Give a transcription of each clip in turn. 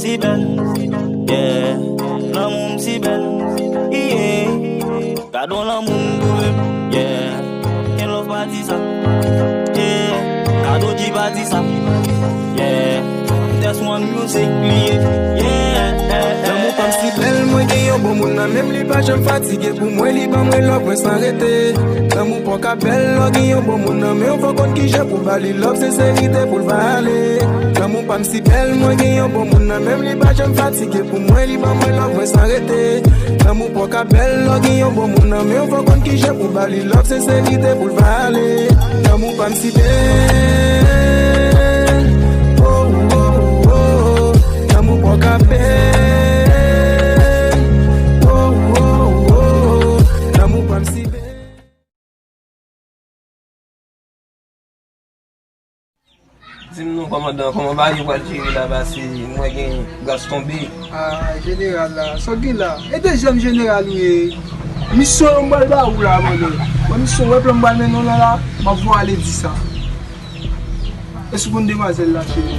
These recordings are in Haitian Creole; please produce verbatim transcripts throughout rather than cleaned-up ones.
Si bèl, yeah. Lanmou m si bèl, yeah. Gade yon lanmou m goumen, yeah. Gen love pa ti sa, yeah. Gade yon G pa ti sa, yeah. That's one music, yeah. Lanmou pa m si bèl, mwen gen yon bon moun nan men m, li pa janm fatige pou mwen, li ban mwen love mwen san rete. Lanmou pa w ka bèl, lè w gen yon bon moun nan men w, fò w konn kijan pou ba li love, senserite pou l va ale. Lanmou pa m si bèl, mwen gen yon bon moun nan men m, li pa janm fatige pou mwen, li ban mwen love mwen san rete. Lanmou pa w ka bèl, lè w gen yon bon moun nan men w, fò w konn kijan pou ba li love, senserite pou l va ale. Lanmou pa m si bèl, oh, oh, oh, oh. Lanmou pa w ka bèl, oh, oh, oh, oh. Lanmou pa m si bèl. Di m non, kòmandan, kòman bagay yo pral jere la, paske m wè gen gaz tonbe. Ah, jeneral la, sa w gen la? E de jèn jeneral ou ye? Misyon yo m pral ba ou la, mande. Bon, misyon, wè plan m pral mennen w nan la, m ap voye ale di sa. Èske w konn demwazèl la, cheri?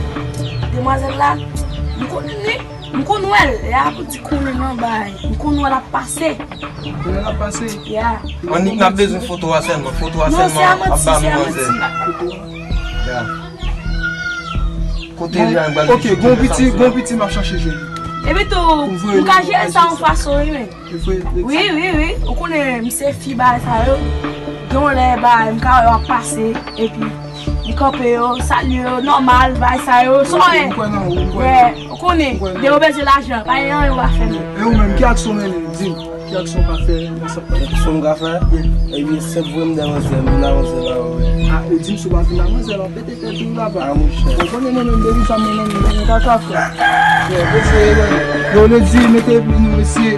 Demwazèl la? M konn li. M konn wè l, lè a pou di konnen nan bay. M konn wè l ap pase. Konnen l ap pase? Ya. Annik n ap bezwen foto a sèlman, foto a sèlman ap ba nou manzè. Non, se a manti, se a manti. Ya. Kote li a, m pral... Ok, gon piti, gon piti m ap chache jwenn. Epi tou, m ka jere sa yon fason, wi, men. Wi, wi, wi. Ou konnen, m se fi bagay sa yo. Gen yon lè bagay, m ka wè yo ap pase, epi m kanpe yo, salye yo, nòmal, bagay sa yo. Sa w wè? Ou konnen, de yo bezwen lajan, pa gen anyen yo pa fè menm. E ou menm, ki aksyon w mennen? Di m, ki aksyon w ka fè nan sa? Ki aksyon m ka fè? Wi. Ebyen, senp vre m de manzè, m vin avanse la, wi. A, e di m si w pa vin avanse la, pete tèt ou la, pa. A, monchè. Ou konnen mwen menm, depi sa mwen menm, mwen kaka fè. Yo, mesye, yo, yo, le di, mete pli nou, mesye.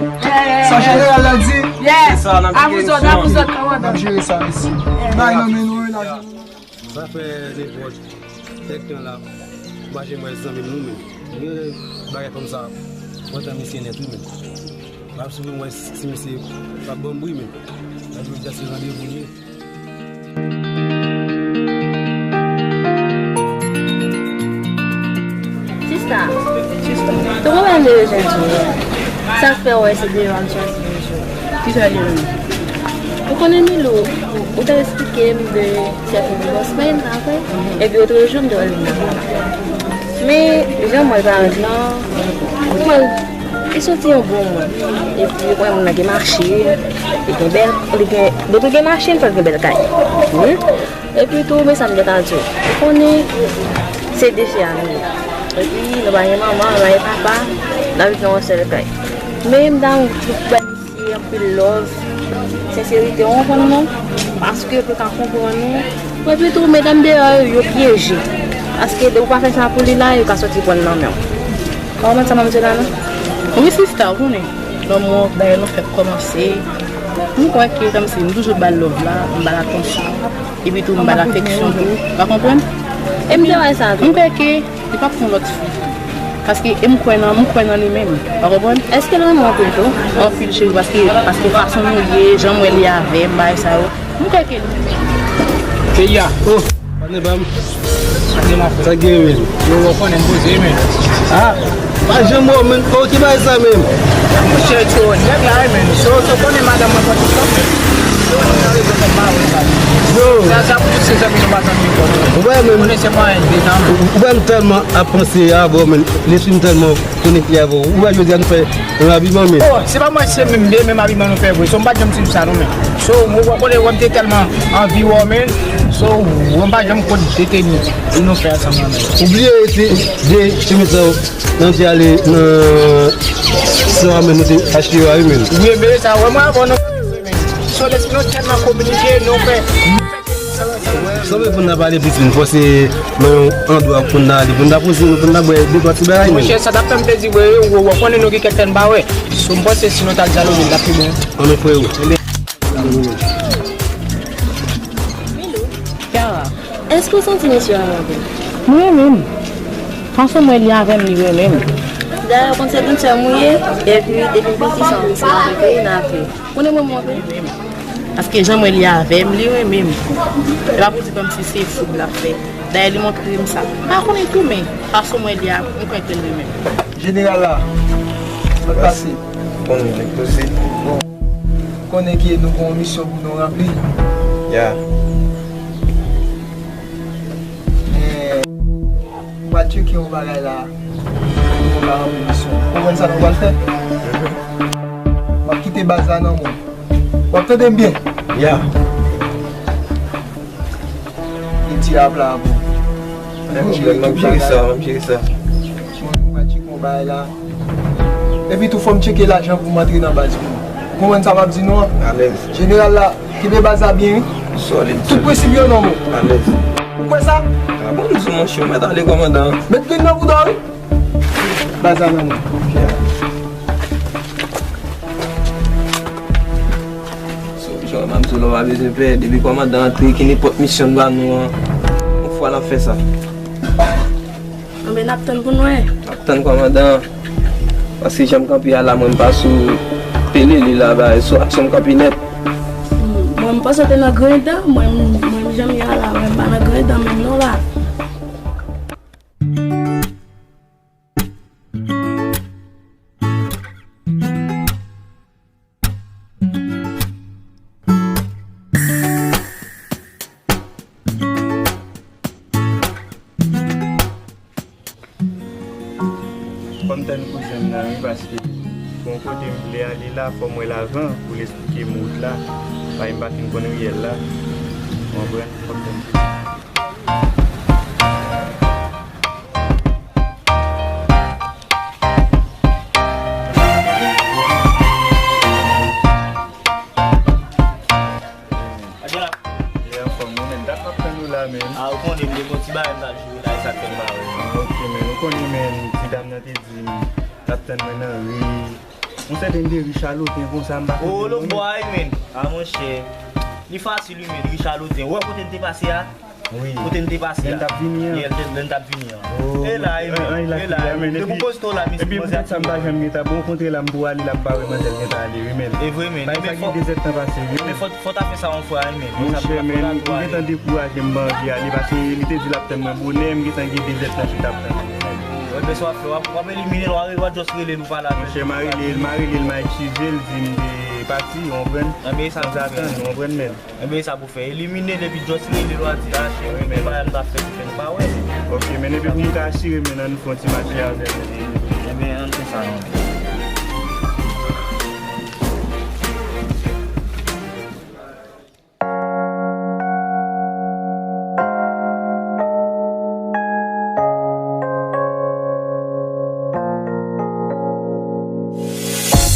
Sa jeneral la di? Yes. Se sa, n ap jere sa. A pou zòt, a pou zòt, kòmandan. N ap jere sa, mesye. Bay nan men nou, wi, n ap jere. Sa fè nenpòt. Tèt lan la, m pa janm wè zanmi m nou menm. Gen bagay kòm sa, mwen tan misye nèt wi menm. M ap swiv mwen si misye pa ban m bri menm. Sa vle di se randevou li ye. Sista, sista, te pwoblèm de jèn fi a. Sa k fè w wè se deyò a m chwazi toujou? Kisa l ye menm? Ou konnen Milou, ou te eksplike m de sèten divòs mwen nan vre, epi otrejou m te wè l vin nan. Men, jan m wè l parèt lan, m wè l, li soti yon bon moun. Epi, ou konnen moun nan gen machin, li gen bèl, li gen, depi l gen machin, fò l gen bèl kay. Wi. Epi tou, men sa m gen ta di w. Ou konnen, se de chè a nou ye. Epi, nou pa gen manman, nou pa gen papa, n ap viv nan yon sèl kay. Men m ta renmen pou bèl mesye, anpil love, senserite, w konprann non? Paske pou ka konprann nou. Epi tou, medam deyò yo, yo pyeje. Paske depi w pa fè sa pou li la, yo ka soti pran l nan men w. Ou konprann sa m ap di w la non? Wi, sista, ou konnen. Lanmou, dayè nou fèk kòmanse. M kwè ke kòmsi m toujou ba l love la, m ba l atansyon. Epi tou, m ba l afeksyon tou. Ou pa konprann? E m te wè sa tou. M kwè ke li p ap pran lòt fi. Paske e m kwè nan, m kwè nan li menm. Ou pa konprann? Èske l renmen w anpil tou? Anpil, cheri, paske, paske fason nou ye, jan m wè li avè m, bagay sa yo. M kwè ke li renmen m. Peyi a. Oh. Patnè pa m. Sa gen menm? Yo, w konnen m poze menm. Ah, pa janm wè w menm. Oh, ki bagay sa menm? Monchè, yo, nèg la wi menm. So, so konnen madanm mwen pran ti kòb. Yo, nou nan rezo kòb pa wè sa. Yo. Sa, sa pou tout se zanmi nou pa tann mikwo. Ou wè menm. Konnen se mwen deja menm. Ou wè m tèlman ap panse avè w menm. Lespri m tèlman konekte avè w. Ou wè jodi a nou fè yon abiman menm. Oh, se pa mwen, se menm, menm abiman nou fè vre. So, m pa t janm di m sa non menm. So, w, w konnen wè m te tèlman anvi wè w menm. So, w, m pa janm konn deteni pou nou fè ansanm la menm. Ou bliye te de chemiz sa yo nan te ale nan sa menm nou te achte yo a wi menm. Wi, men sa, wè mwen avè w nan. So, lespri nou tèlman kominike, nou fè. Sanble pou n ta pale plis, vin fòse nan yon andwa pou n ta ale, pou n ta poze nou, pou n ta bwè de twa ti bagay menm. Monchè, sa t ap fè m plezi vre wi, w, w konnen nou gen kèk tan n pa wè. So, m panse si nou t al dyaloge, l t ap pi bon. Anben freo. Kiara. Èske w santi misye renmen w anpil? M renmen l. Fason m wè li avè m, li renmen m. Dayè, w konn se grandsè m ou ye, epi depi m piti, se yon ti nan peyi n ap viv. Ou renmen m anpil? Paske jan m wè li avè m, li renmen m. E pa pou di kòmsi se foud l ap fè. Dayè, li montre m sa. M pa konnen tou, men fason m wè li a, m kwè ke l renmen m. Jeneral la, sa k pase? Bon, nèg pase. Bon, konnen ke nou gen yon misyon pou nou ranpli. Ya. Men, m pral tcheke yon bagay la. Pou nou ka ranpli misyon. Ou konprann sa nou pral fè? M ap kite baz la nan men w. W ap tande m byen? Ya. Li di ap la pou. Pa gen pwoblèm, m ap jere sa, m ap jere sa. Bon, nou pral tcheke yon bagay la. Epi tou, fò m tcheke lajan pou m antre nan baz pou nou. Ou konprann sa m ap di nou an? Alèz. Jeneral la, kenbe baz la byen, wi. Solid, solid. Tout prensip yo nan men w. Alèz. Ou kwè sa? A bon, m di w, monchè, w mèt ale, kòmandan. Met grenn nan bouda w, wi. Baz la nan men w. So, jan m ap di w la, w pa bezwen pè. Depi kòmandan antre, ki nenpòt misyon l ba nou an, yon fwa l ap fè sa. Anben, n ap tann pou n wè. N ap tann kòmandan an. Paske jan m kanpe a la, mwen m pa sou pele li la, ba, sou aksyon m kanpe nèt. Hmm, mwen, m panse w te nan grenn tan, mwen, mwen, jan m ye a la, mwen, m pa nan grenn tan menm non la. Fò m tann kouzen m nan, wi, paske bon kote m vle ale la, fò m wè l avan pou l esplike m wout la. Paske m pa fin konn riyèl la. Ou konprann? Fò m tann. Ye, anfòm, wi, men. Dat m ap tann ou la, men. A, ou konnen, m te gon ti bagay m t ap jere la, e sa k fè m pa wè w. Ok, men, ou konnen, men, ti dam nan te di m, t ap tann mwen nan ri. Yon sèten de ri Chaloten konsa, m pa konn. O, lòt bò a, wi, men. A, monchè. Li fasil, wi, men, ri Chaloten. Ou wè kote n te pase a? Wi. Kote n te pase a. Lè n t ap vini an. Ye, lè, lè n t ap vini an. Oh, e la, e men, e la, e la, e men. Depi w poste w la, mesye, epi poutèt sa m pa janm gen tan, bon, kontre la m pou ale, l ap bare manzè l gentan ale, wi, men. E vre, men. Bagay sa gen de zèdtan pase, wi. Men fò, fò ta fè sa yon fwa, wi, men. Monchè, men, m gentan dekouraje, m pa anvi ale, paske li te di l ap tann mwen bonè, m gentan gen de zèdtan chita ap tann mwen. Wi, men sa w ap fè, w ap, w ap elimine l, w a, w a just rele l, ou pale avè l. Monchè, m a rele l, m a rele l, m a eskize l, di m te pati, ou konprann? Anben, sa m sa fè. Ou konprann, men. Enben, e sa pou fè. Elimine l epi just rele l, w a di, a, cheri, men bagay m t ap fè, fè n pa wè. Ok, men epi pou m ka asire, men ann fè yon ti mache avè l. Enben, ann fè sa, non.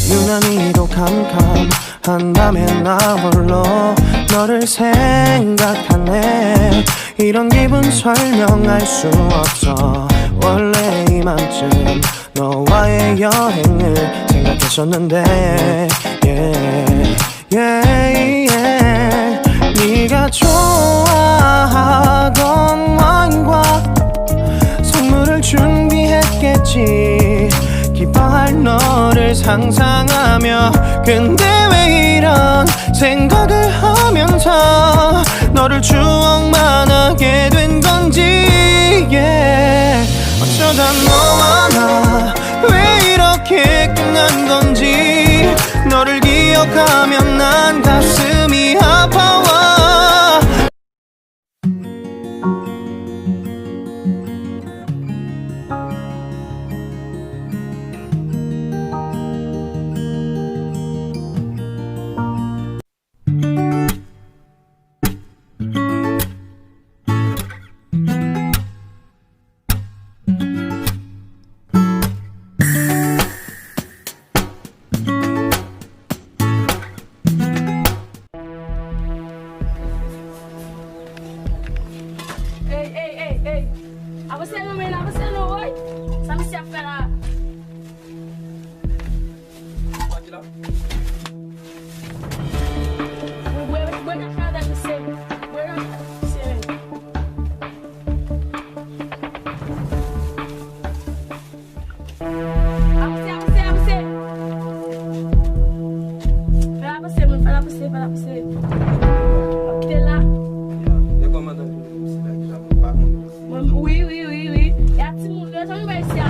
유난히도 캄캄 한 밤에 나 홀로 너를 생각하네. 이런 기분 설명할 수 없어. 원래 이맘쯤 너와의 여행을 생각했었는데, yeah, yeah, yeah. 네가 좋아하던 와인과 선물을 준비했겠지. 기뻐할 너를 상상하며, 근데 왜 이런 생각을 하면서 너를 추억만 하게 된 건지, yeah. 어쩌다 너와 나 왜 이렇게 끝난 건지. 너를 기억하면 난 가슴이 아파와. Ey, ey, ey, ey. Avanse non, men, avanse non, woy. Sa misye ap fè la? Bwè, bwè, bwè kaka avèk misye. Bwè kaka avèk misye, men. Avanse, avanse, avanse. Fè l avanse, moun, fè l avanse, fè l avanse. W ap kite l la. E kòmandan vin, misye la ki la, mwen pa konn misye. Mwen, wi, wi, wi, wi. E a timoun yo, jan yo bay isi a.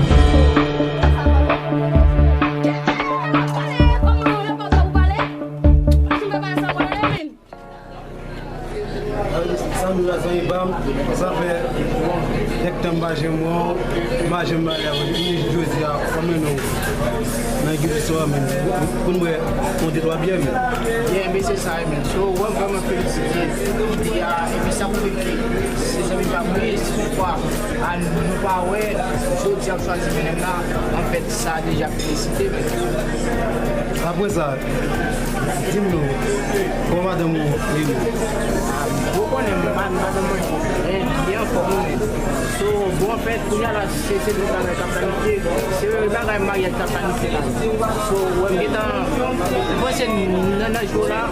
Ki swa, men, pou nou wè, yon de twa byè, men. Byen, men se sa, men. So, mwen vrèman felisite ide a, epi sa pwouve ke se zanmi pa m, wi, si toutfwa, a, nou pa wè, jodi a m chwazi vin la, anfèt, sa deja felisite, men. Apre sa, di m non, kòman madanm ou rele? Ou konnen, ma-, madanm mwen, eh, li anfòm, wi, men. So, bon, anfèt, kounye a la, se, se de bagay k ap planifye, se bagay maryaj k ap planifye la. So, wè, m gentan, m panse nan, nan jou la, m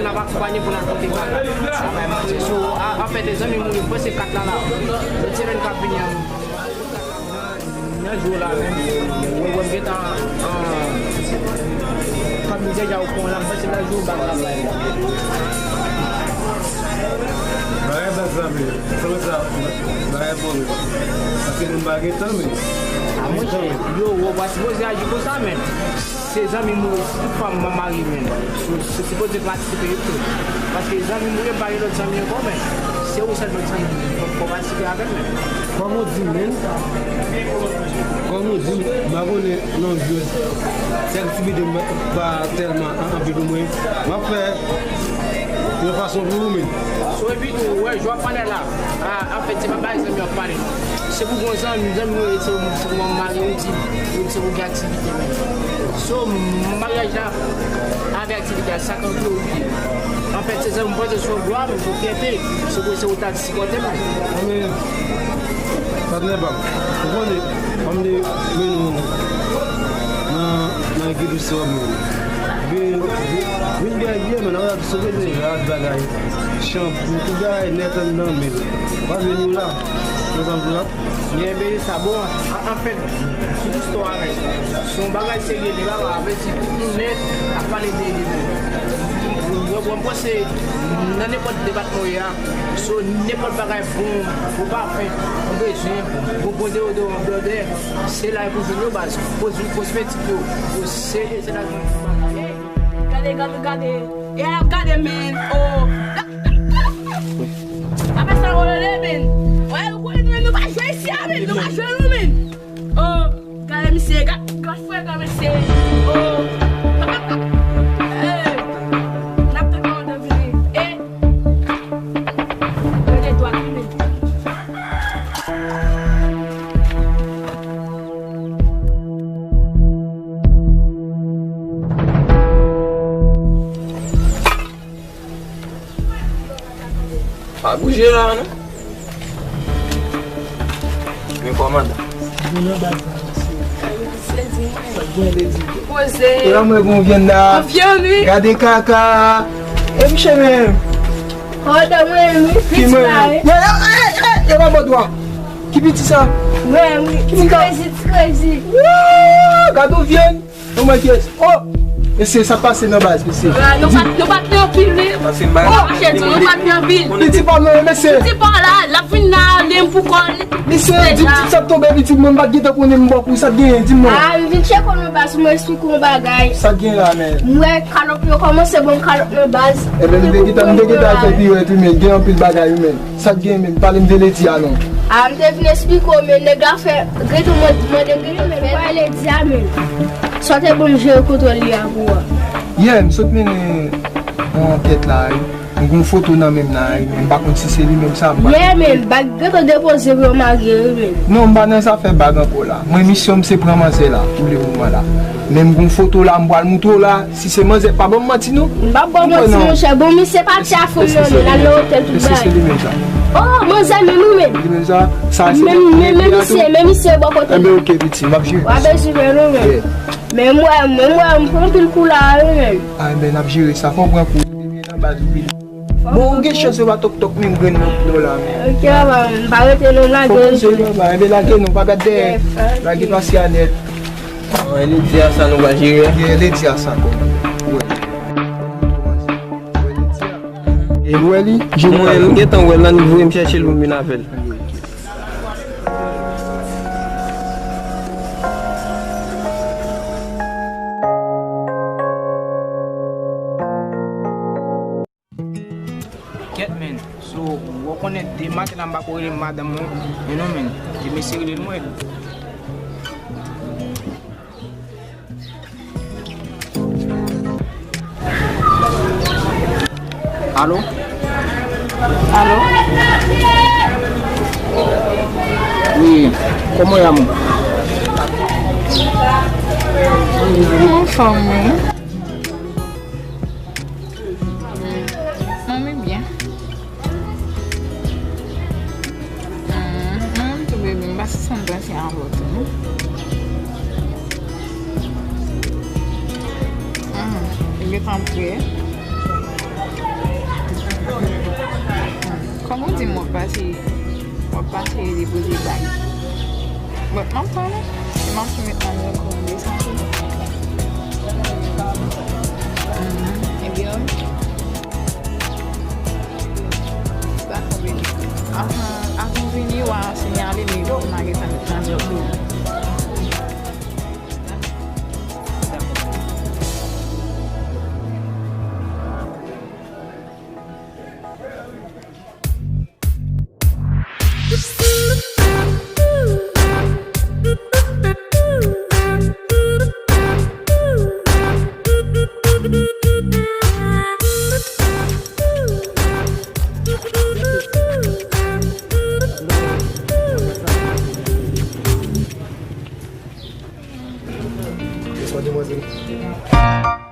ap akonpaye pou n al pote bagay. Sa pa manti. So, a, anfèt, zanmi m, m panse kat la la. Lòt semèn k ap vini an, nan jou la menm, wè, wè, m gentan, an, kòm deja ou konnen la, m panse nan jou bag la bay la. Bagay baz la, men, sa, sa, bagay bon, men. Paske moun pa gen tan, men. A, monchè, yo, ou pa sipoze aji konsa, men. Se zanmi m, si tout fanm m marye, men. Ou, ou sipoze patisipe yo tou. Paske zanmi m, ou pa gen lòt zanmi ankò, men. Se ou sèlman ki fò, fò patisipe avè m, men. Kòm ou di, men. Kòm ou di, m pa konnen non jwèt. Se aktivite m pa tèlman an-, anpil pou mwen. M ap fè yon fason pou ou, men. So, epi tou, wè, jwa panè la. A, anfèt, se pa bay zanmi w ap pale, non. Se pou gon zanmi, zanmi w, se pou, pou mari w di, ou se pou gen aktivite, men. So, maryaj la, avèk aktivite a, sa k an priyorite. Anfèt, se zanmi w, se yon glwa, men se yon fyète. Se pou, se ou ta sipòte m. Anmè, patnè pa m. Ou konnen, m ap mennen w nan, nan ekilib sou mwen. Vin, vin, vin byen, byen, men, nan sove de rad bagay. Chanpou, tout bagay nèt anndan, men. W ap vin la. Kontan pou la. Byen, byen, sa bon. An, anfèt, sou istwa a, men, se yon bagay serye, li pa, pa vle di tout moun nèt ap pale de li, men. Mwen, mwen panse, nan nenpòt depatman w ye a, so, nenpòt bagay bon, bon pafen, ou bezwen, bon, bon deodoran, blòdè, se la pou jwenn yo baz, pwospektif yo, se, se la pou jwenn yo baz. Gade, gade, gade. E ap gade, men. Oh. Apre sa, w rele, men. Wè, ou konnen nou menm, nou pa jwe isi a, men. Nou pa jwe, nou, men. Oh, gade misye, gade, gade frekan misye. Oh. Hey. N ap tann kòmandan vini. Eh. Gade dwat li, men. Pa bouje la, non. Men kòmandan. Vin nan baz la, mesye. Sa gen, Ledi? Poze. E la mwen gon vyann la. Gon vyann, wi. Gade kaka. E mouche menm. Kòmandan mwen, wi. Ki mwen? Yo, yo, yo, yo, yo, pa bò dwa. Ki piti sa? Mwen, wi. Ti krezi, ti krezi. Wouuu, gade yon vyann. Ou mwen kiyès? Oh! Mesye, sa pase nan baz, mesye. Ah, nou pa, nou pa tranpil, wi. Pase mal. Oh, chè, di, nou pa tranpil. Piti pa mwen, mesye. Piti pa la, l ap vin la, li menm pou kò l. Mesye, di piti sa tonbe, piti mwen, m pa t gentan konnen m bò kou, sa t genyen, di m non. Ah, m vin tcheke w nan baz, m esplike w yon bagay. Sa t gen la, men? M wè kalòt yo kòmanse ban m kalòt nan baz. Ebyen, m te gentan, m te gentan al fè piwèt, wi, men, gen anpil bagay, wi, men. Sa k gen menm? Pale m de Ledi a non. A, m te vin esplike w, men nèg la fè, Greto mande, mande Greto fè. Mwen Ledi a menm. Sa w te ban m jere kontwòl li a pou ou a? Yè, m sot mennen yon ankèt la, wi. M gen yon foto nan men m la, wi, men m pa konn si se li menm sa, m pa. Yè, men bag Greto depoze pou yo marye, wi, men. Non, m pa nan zafè bag ankò la. Mwen, misyon m se pran manzè la, pou le moman la. Men m gen yon foto la, m pral montre w la. Si se manzè, pa ban m manti non. M pa ban w manti, monchè. Bon, misye pati a fon nan, l al nan otèl tout bagay. Èske se li menm sa? Oh, manzè menm, wi, menm. Li menm sa? Sa se menm, menm, menm misye, menm misye bò kote. Enben, oke, piti, m ap jere. W ap bezwen fè non, menm. Men m wè, men m wè, m pran anpil kou la, wi, menm. A, enben, n ap jere sa. Fò w pran kou. Depi nan baz, ou vin. Bon, ou gen chans, yo pa tòk tòk menm grenn nan pye w la, menm. Oke, papa, m pa rete non, lage. Fò w poze, papa, enben, lage non, pa gad dèyè. Lage pase a nèt. An, e Ledi a sa nou va jere. Gen Ledi a sa kòm. Wè. E w wè li? Mwen, m gentan wè l, ann voye m chèche l pou m vin avè l. Kèt, men. So, w konnen, de maten la, m pako rele madanm mwen. Men non, men. E mesye rele l mwen. Alo? Alo? Wi, comment est amour? Anfòm, wi. Mwen byen. Hmm, mwen menm tou, baby, m pa santi m prese avè w tou, non. Hmm, li gentan prè. Hmm, kòman w di m w ap pase, w ap pase depoze bag? But m ap pale, e m ap sou met nan lè kou desann. Hmm, ebyen, Sa konbyen? Avan, avan vini, w a siyale, men ou pa gentan met nan lòd tou. Bonswa, demwazèl.